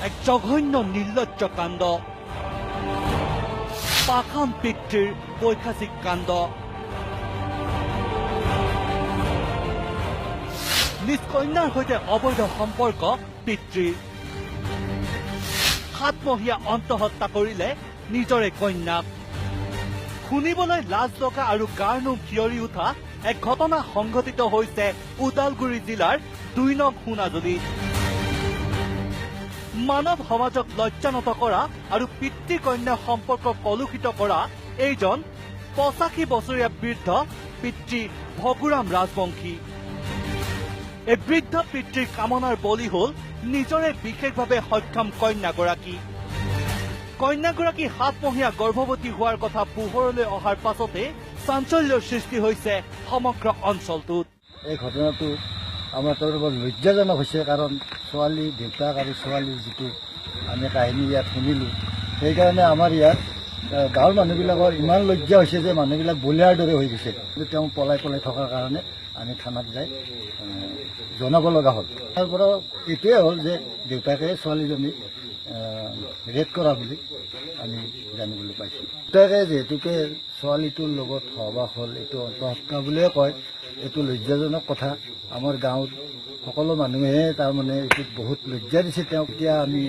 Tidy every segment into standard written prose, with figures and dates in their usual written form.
এক জঘন্য নিৰ্লজ্জ কাণ্ড, পাষাণ পিতৃৰ পৈশাচিক কাণ্ড। নিজ কন্যাৰ সৈতে অবৈধ সম্পৰ্ক পিতৃৰ। 7মহীয়া অন্তঃসত্ত্বা কৰিলে নিজৰে কন্যাক। শুনিবলৈ লাজ লগা আৰু গাৰ নোম শিয়ৰি উঠা এক ঘটনা সংঘটিত হৈছে ওদালগুৰি জিলাৰ 2 নং সোণাজুলিত। মানৱ সমাজক লজ্জানত কৰা আৰু পিতৃ কন্যা সম্পৰ্ক কলুষিত কৰা এইজন 85 বছৰীয়া বৃদ্ধ পিতৃ ভগুৰাম ৰাজবংশী। এই বৃদ্ধ পিতৃৰ কামনাৰ বলি হ'ল নিজৰে বিশেষভাৱে সক্ষম কন্যাগৰাকী। কন্যাগৰাকী 7মহীয়া গৰ্ভৱতী হোৱাৰ কথা পোহৰলৈ অহাৰ পাছতে চাঞ্চল্যৰ সৃষ্টি হৈছে সমগ্ৰ অঞ্চলটোত। এই ঘটনাটো আমাৰ তাৰ বৰ লজ্জাজনক হৈছে, কাৰণ ছোৱালী দেউতাক আৰু ছোৱালীৰ যিটো আমি কাহিনী ইয়াত শুনিলোঁ, সেইকাৰণে আমাৰ ইয়াত গাঁৱৰ মানুহবিলাকৰ ইমান লজ্জা হৈছে যে মানুহবিলাক বলিয়াৰ দৰে হৈ গৈছে। কিন্তু তেওঁ পলাই পলাই থকাৰ কাৰণে আমি থানাত যাই জনাব লগা হ'ল। তাৰ পৰা এইটোৱে হ'ল যে দেউতাকে ছোৱালীজনীক ৰেপ কৰা বুলি আমি জানিবলৈ পাইছোঁ। দেউতাকে যিহেতুকে ছোৱালীটোৰ লগত সহবাস হ'ল, এইটো অন্তঃসত্ত্বা বুলিয়ে কয়, এইটো লজ্জাজনক কথা। আমাৰ গাঁৱত সকলো মানুহে তাৰমানে এইটোত বহুত লজ্জা দিছে তেওঁক। এতিয়া আমি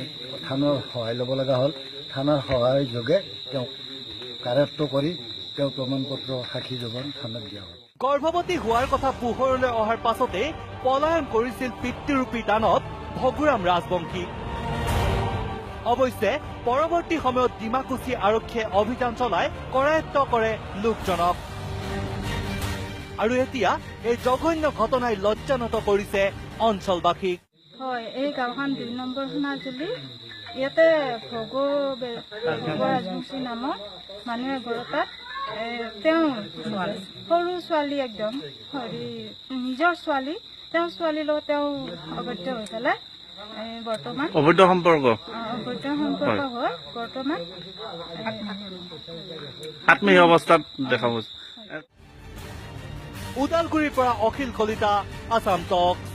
থানাৰ সহায় ল'ব লগা হ'ল। থানাৰ সহায়ৰ যোগে তেওঁক কাৰায়ত্ব কৰি তেওঁ প্ৰমাণ পত্ৰ সাক্ষী যোগান থানাত দিয়া হ'ল। গৰ্ভৱতী হোৱাৰ কথা পোহৰলৈ অহাৰ পাছতে পলায়ন কৰিছিল পিতৃৰূপী দানৱ ভগুৰাম ৰাজবংশী। অৱশ্যে পৰৱৰ্তী সময়ত ডিমাকুচি আৰক্ষীয়ে অভিযান চলাই কৰায়ত্ব কৰে লোকজনক। আৰু এতিয়া এই জঘন্য ঘটনাই লজ্জানত কৰিছে অঞ্চলবাসীক। হয়, এই গাঁওখন 2 নম্বৰ সোণাজুলি। ইয়াতে ভগু ৰাজবংশী নামৰ মানুহ এঘৰতাত তেওঁ সৰু ছোৱালী, একদম হেৰি নিজৰ ছোৱালী, তেওঁ ছোৱালীৰ লগত তেওঁ অবৈধ হৈ পেলাই বৰ্তমান অবৈধ সম্পৰ্ক, অবৈধ সম্পৰ্ক হয়। বৰ্তমান 7মহীয়া অৱস্থাত দেখা গৈছে। ওদালগুৰিৰ পৰা অখিল কলিতা, আছাম টক্স।